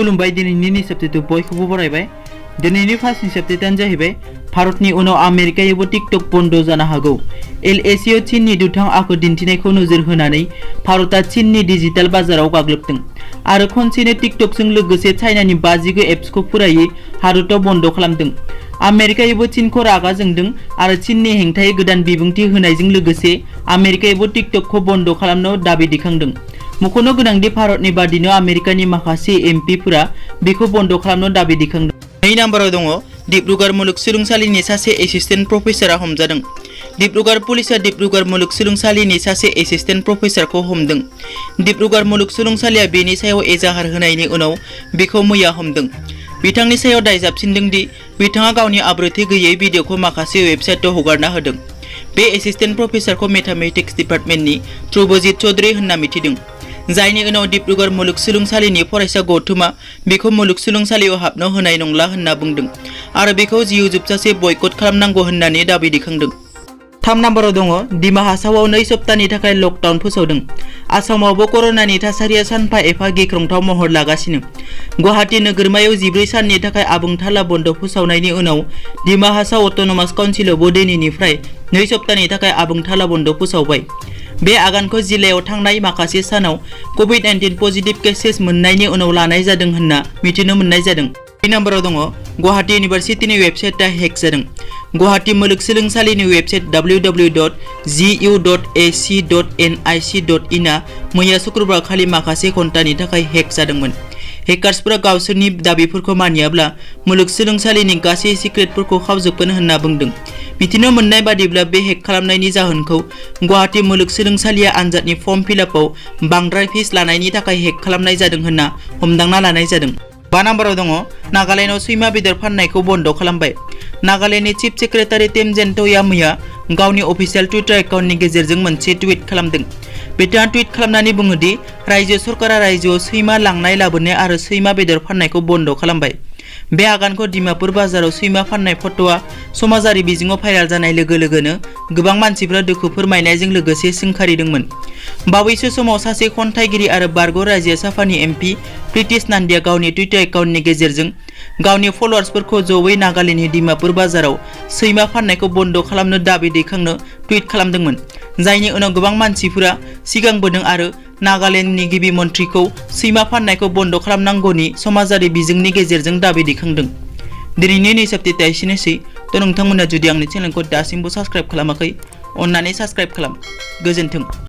खुलुमबाय दिनैनि सबजेक्ट बयखौबो बरायबाय। दिनैनि फार्स्ट सबजेक्टआनो जाहैबाय भारतनि उनाव आमेरिकायावबो टिकटक बन्द जानो हागौ। एलएसीआव चीननि दुथां आखु दिन्थिनायखौ नोजोर होनानै भारतआ चीननि डिजिटेल बाजाराव गाग्लोबदों आरो खनसेनो टिकटकजों लोगोसे चाइनानि 59 एप्सखौ फुरायै भारतआव बन्द खालामदों। आमेरिकायावबो चीनखौ रागा जोंदों आरो चीननि हेंथायै गोदान बिबुंथि होनायजों लोगोसे आमेरिकायावबो टिकटकखौ बन्द खालामनो दाबि दैखांदों। मख'नो गोनांदि भारतनि बादिनो आमेरिकानि माखासे एमपिफोरा बेखौ बन्द खालामनो दाबि दैखांदों। 2 नम्बराव दङ डिब्रुगढ़ मुलुगसोलोंसालिनि सासे एसिस्टेन्ट प्रफेसारआ हमजादों। डिब्रुगढ़ पुलिसआ डिब्रुगढ़ मुलुगसोलोंसालिनि सासे एसिस्टेन्ट प्रफेसारखौ हमदों। डिब्रुगढ़ मुलुगसोलोंसालिया बेनि सायाव एजाहार होनायनि उनाव बेखौ मैया हमदों। बिथांनि सायाव दाय जाबसिनदों दि बिथाङा गावनि आब्रुथि गैयै भिडिअखौ माखासे वेबसाइटआव हगारना होदों। बे एसिस्टेन्ट प्रफेसारखौ मेथामेटिक्स डिपार्टमेन्टनि ध्रुबजित चौधरी होनना मिथिदों, जायनि उनाव डिब्रुगढ़ मुलुगसोलोंसालिनि फरायसा गौथुमा बेखौ मुलुगसोलोंसालियाव हाबनो होनाय नंला होनना बुंदों आरो बेखौ जिउ जोबजासे बयकट खालामनांगौ होननानै दाबि दैखांदों। 3 नम्बराव दङ डिमा हासावआव 2 सप्ताहनि थाखाय लकडाउन फोसावदों। आसामावबो कर'नानि थासारिया सानफा एफा गिख्रंथाव महर लागासिनो। गुवाहाटी नोगोरमायाव 14 साननि थाखाय आबुं थाला बन्द फोसावनायनि उनाव डिमा हासाव अट'नमास काउन्सिलावबो दिनैनिफ्राय 2 सप्ताहनि थाखाय आबुं थाला बन्द फोसावबाय। बे आगानखौ जिल्लायाव थांनाय माखासे सानाव कभिड-19 पजिटिभ केसेस मोननायनि उनाव लानाय जादों होनना मिथिनो मोननाय जादों। 3 नम्बराव दङ गुवाहाटी इउनिभार्सिटिनि वेबसाइटआ हेक जादों। गुवाहाटी मुलुगसोलोंसालिनि वेबसाइट www.gu.ac.nic.in आ मैया शुक्रबार खालि माखासे घन्टानि थाखाय हेक जादोंमोन। हेकार्सफोरा गावसोरनि दाबिफोरखौ मानियाब्ला मुलुगसोलोंसालिनि गासै सिक्रेटफोरखौ खावजोबगोन होनना बुंदों। मिथिनो मोननाय बादिब्ला बे हेक खालामनायनि जाहोनखौ गुवाहाटी मुलुगसोलोंसालिया आनजादनि फर्म फिलआपआव बांद्राय फिस लानायनि थाखाय हेक खालामनाय जादों होनना हमदांना लानाय जादों। 5 नम्बराव दङ नागालेन्डआव सैमा बेदर फाननायखौ बन्द खालामबाय। नागालेन्डनि चिफ सेक्रेटारि तेमजेन ट'या मैया गावनि अफिसियेल टुइटार एकाउन्टनि गेजेरजों मोनसे टुइट खालामदों। बिथाङा टुइट खालामनानै बुङोदि रायजो सरकारा रायजोआव सैमा लांनाय लाबोनाय आरो सैमा बेदर फाननायखौ बन्द खालामबाय। बे आगानखौ डिमापुर बाजाराव सैमा फाननाय फट'आ समाजारि बिजोङाव भाइराल जानाय लोगो लोगोनो गोबां मानसिफ्रा दुखु फोरमायनायजों लोगोसे सोंखारिदोंमोन। बावैसो समाव सासे खन्थाइगिरि आरो बारग' रायजो साफानि एमपि प्रिटिश नान्दिया गावनि टुइटार एकाउन्टनि गेजेरजों गावनि फलोवार्सफोरखौ जयै नागालेन्डनि डिमापुर बाजाराव सैमा फाननायखौ बन्द खालामनो दाबि दैखांनो टुइट खालामदोंमोन, जायनि उनाव गोबां मानसिफोरा सिगांबोदों आरो नागालेन्डनि गिबि मन्थ्रिखौ सैमा फाननायखौ बन्द खालामनांगौनि समाजारि बिजोंनि गेजेरजों दाबि दैखांदों। दिनैनि सबजेक्टआ एसेनोसै। नोंथांमोना जुदि आंनि चेनेलखौ दासिमबो साबस्क्राइब खालामाखै, अन्नानै साबस्क्राइब खालाम। गोजोन्थों।